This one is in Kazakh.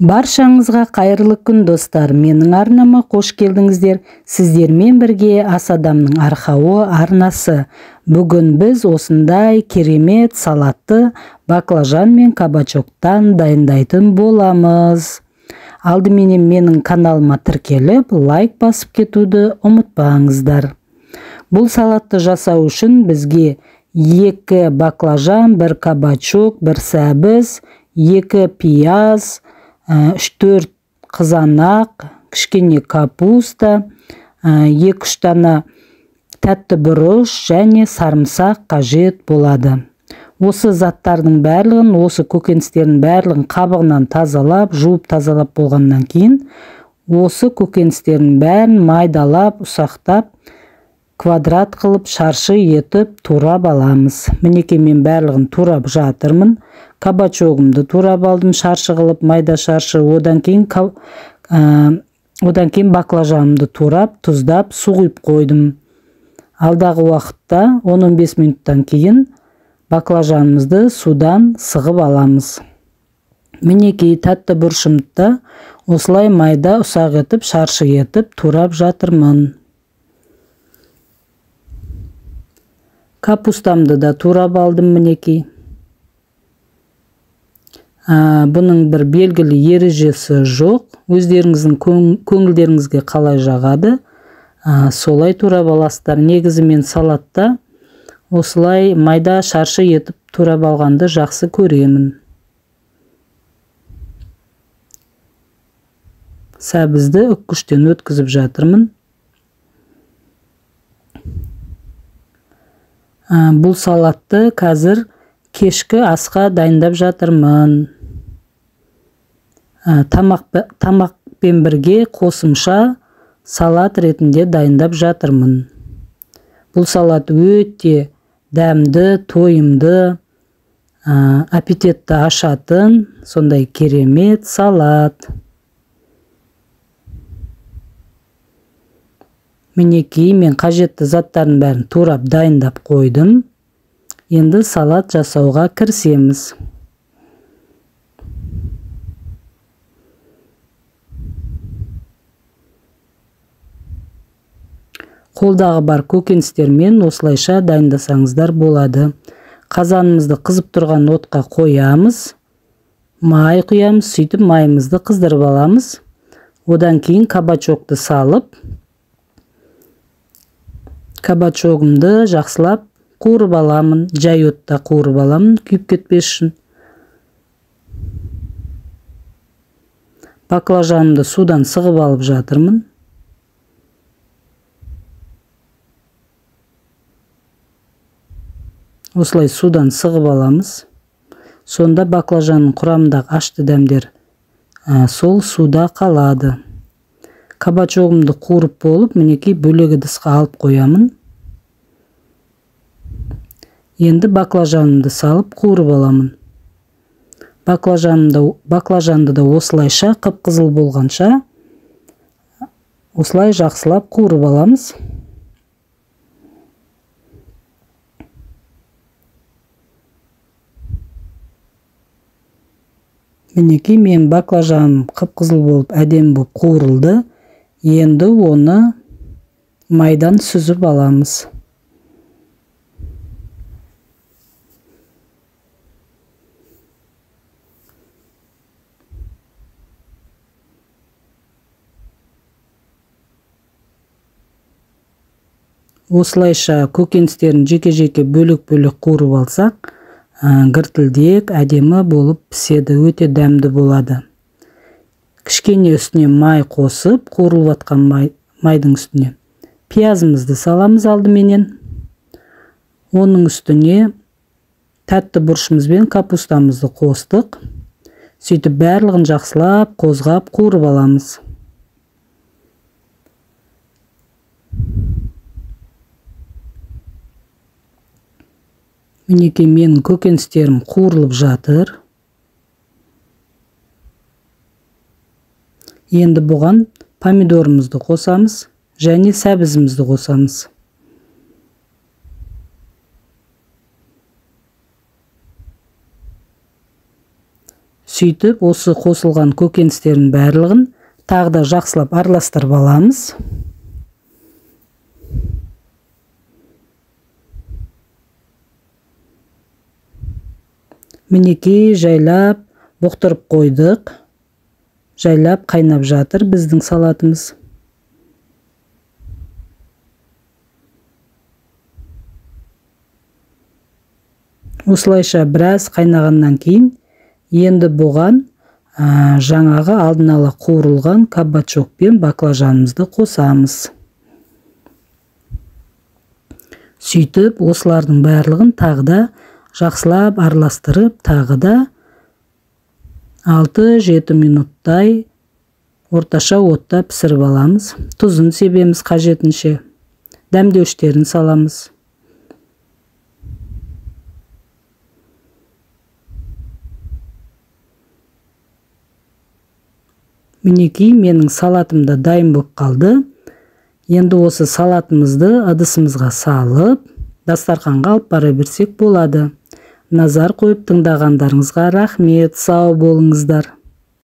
Баршаңызға қайырлы күн, достар. Менің арнама қош келдіңіздер. Сіздермен бірге Ас адамның арқауы арнасы. Бүгін біз осындай керемет салатты баклажан мен кабачоктан дайындайтын боламыз. Алдыменен менің каналыма тіркеліп, лайк басып кетуді ұмытпаңыздар. Бұл салатты жасау үшін бізге 2 баклажан, 1 кабачок, 1 сәбіз, 2 пияз, 3-4 қызанақ, кішкене капуста, 2-3 дана тәтті бұрыш және сарымсақ қажет болады. Осы заттардың барлығын, осы көкөністердің барлығын қабығынан тазалап, жуып тазалап болғаннан кейін, осы көкөністердің бәрін майдалап, ұсақтап, квадрат қылып, шаршы етіп турап аламыз. Мінекей мен барлығын турап жатырмын. Кабачогымды турап алдым, шаршы қылып, майда шаршы. Одан кейін баклажанымды турап, тұздап, су құйып қойдым. Алдағы уақытта 10-15 минуттан кейін баклажанымызды судан сығып аламыз. Мінекей тәтті бұрышымды да осылай майда ұсақ етіп, шаршы етіп турап жатырмын. Капустамды да турап алдым мінекей. Бұның бір белгілі ережесі жоқ. Өздеріңіздің көңілдеріңізге қалай жағады, солай турап аласыздар. Негізі мен салатта осылай майда шаршы етіп турап алғанды жақсы көремін. Сәбізді үккіштен өткізіп жатырмын. Бұл салатты қазір кешкі асқа дайындап жатырмын. Тамақпен бірге қосымша салат ретінде дайындап жатырмын. Бұл салат өте дәмді, тойымды, аппетитті ашатын сондай керемет салат. Мінекей мен қажетті заттардың бәрін турап дайындап қойдым. Енді салат жасауға кірісеміз. Қолдағы бар көкөністермен осылайша дайындасаңыздар болады. Қазанымызды қызып тұрған отқа қоямыз. Май құямыз, сөйтіп майымызды қыздырып аламыз. Одан кейін кабачокты салып, кабачогымды жақсылап қуырып аламын, жай отта қуырып аламын, күйіп кетпес үшін. Баклажанымды судан сығып алып жатырмын. Осылай судан сығып аламыз. Сонда баклажанның құрамындағы ашты дәмдер сол суда қалады. Кабачогымды қуырып болып, мінекей бөлек ыдысқа алып қоямын. Енді баклажанымды салып қуырып аламын. Баклажанды да осылайша қып-қызыл болғанша осылай жақсылап қуырып аламыз. Мінекей мен баклажаным қып-қызыл болып, әдемі болып қуырылды. Енді оны майдан сүзіп аламыз. Осылайша көкөністерін жеке-жеке бөлек-бөлек қуырып алсақ, гіртілдек әдемі болып піседі, өте дәмді болады. Кішкене үстіне май қосып, қуырылып жатқан майдың үстіне пиязымызды саламыз алдыменен. Оның үстіне тәтті бұрышымыз бен капустамызды қостық. Сөйтіп барлығын жақсылап қозғап қуырып аламыз. Мінекей менің көкөністерім қуырылып жатыр. Енді бұған помидорымызды қосамыз және сәбізімізді қосамыз. Сөйтіп осы қосылған көкөністердің барлығын тағы да жақсылап араластырып аламыз. Мінекей, жайлап бұқтырып қойдық. Жайлап қайнап жатыр біздің салатымыз. Осылайша біраз қайнағаннан кейін енді бұған жаңағы алдын ала қуырылған кабачок пен баклажанымызды қосамыз. Сөйтіп осылардың барлығын тағы да жақсылап араластырып, тағы да 6-7 минуттай орташа отта пісіріп аламыз. Тұзын себеміз қажетінше, дәмдеуіштерін саламыз. Мінекей, менің салатым да дайын болып қалды. Енді осы салатымызды ыдысымызға салып, дастарханға алып бара берсек болады. Назар қойып тыңдағандарыңызға рахмет, сау болыңыздар.